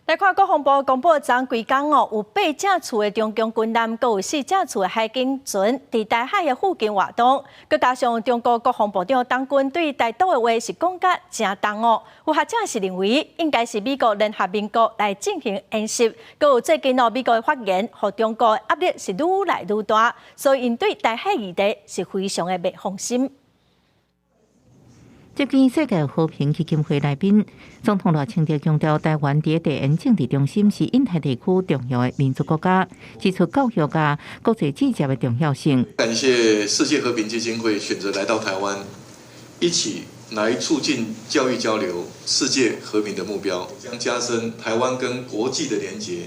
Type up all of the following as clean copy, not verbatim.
來看國防部公布，昨昏規工哦，有八架次的中共軍艦，閣有四架次的海警船佇台海的附近活動。閣加上中國國防部長董軍對台獨的話是講甲誠重哦。有學者是認為，應該是美國聯合盟國來進行演習。閣有最近哦，美國的發言，予中國的壓力是愈來愈大，所以𪜶對台海議題是非常的袂放心。接見世界和平基金會來賓，總統賴清德強調，台灣佇地緣政治中心是印太地區重要的民主國家，指出教育佮國際支持的重要性。感謝世界和平基金會選擇來到台灣，一起來促進教育交流、世界和平的目標，將加深台灣跟國際的連結，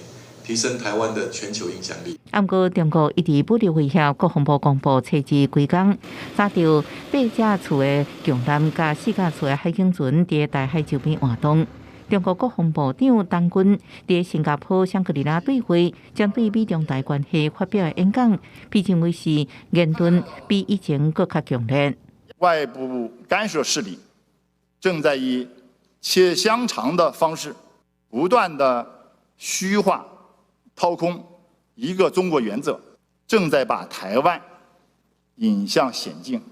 提升台灣的全球影響力。毋過中國一直武力威脅，國防部公布，初二規工，查著八架次的共艦佮四架次的海警船佇台海周邊活動。中國國防部長董軍佇新加坡香格里拉對話，針對美中台關係發表的演講，被認為是言論比以前閣較強烈。外部干涉勢力正在以切香腸的方式，不斷的虛化、掏空一個中國原則，正在把台灣引向險境。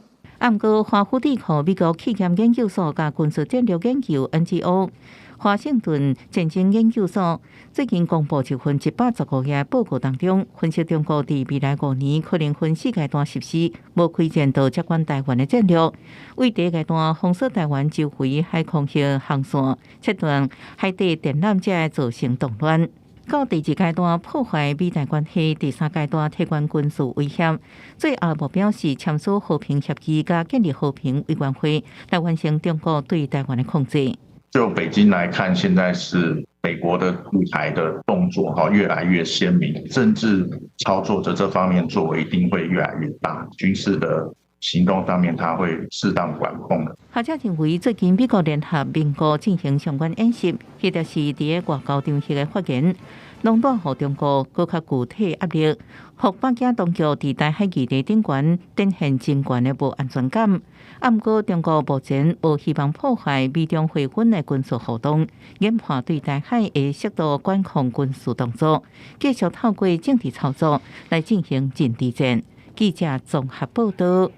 毋過，華府智庫美國企業研究所佮軍事戰略研究 NGO 華盛頓戰爭研究所最近公布一份115頁報告當中，分析中國佇未來5年可能分四階段實施無開戰就接管台灣的戰略。為第一階段封鎖台灣周圍海空域航線，切斷海底電纜，才會造成動亂。到第二階段破壞美台關係，第三階段提懸軍事威脅，最後目標是簽署和平協議，佮建立和平委員會，來完成中國對台灣的控制。就北京來看，現在是美國的護台的動作哈越來越鮮明，政治操作的這方面作為一定會越來越大，軍事的行動上面，他會適當管控的。學者認為，最近美國聯合盟國進行相關演習，或者是佇外交場合的發言，攏帶予中國閣較具體壓力，予北京當局佇台海議題頂懸展現真懸的無安全感。啊，毋過中國目前無希望破壞美中會分的軍事互動，研判對台海會適度管控軍事動作，繼續透過政治操作來進行陣地戰。記者綜合報道。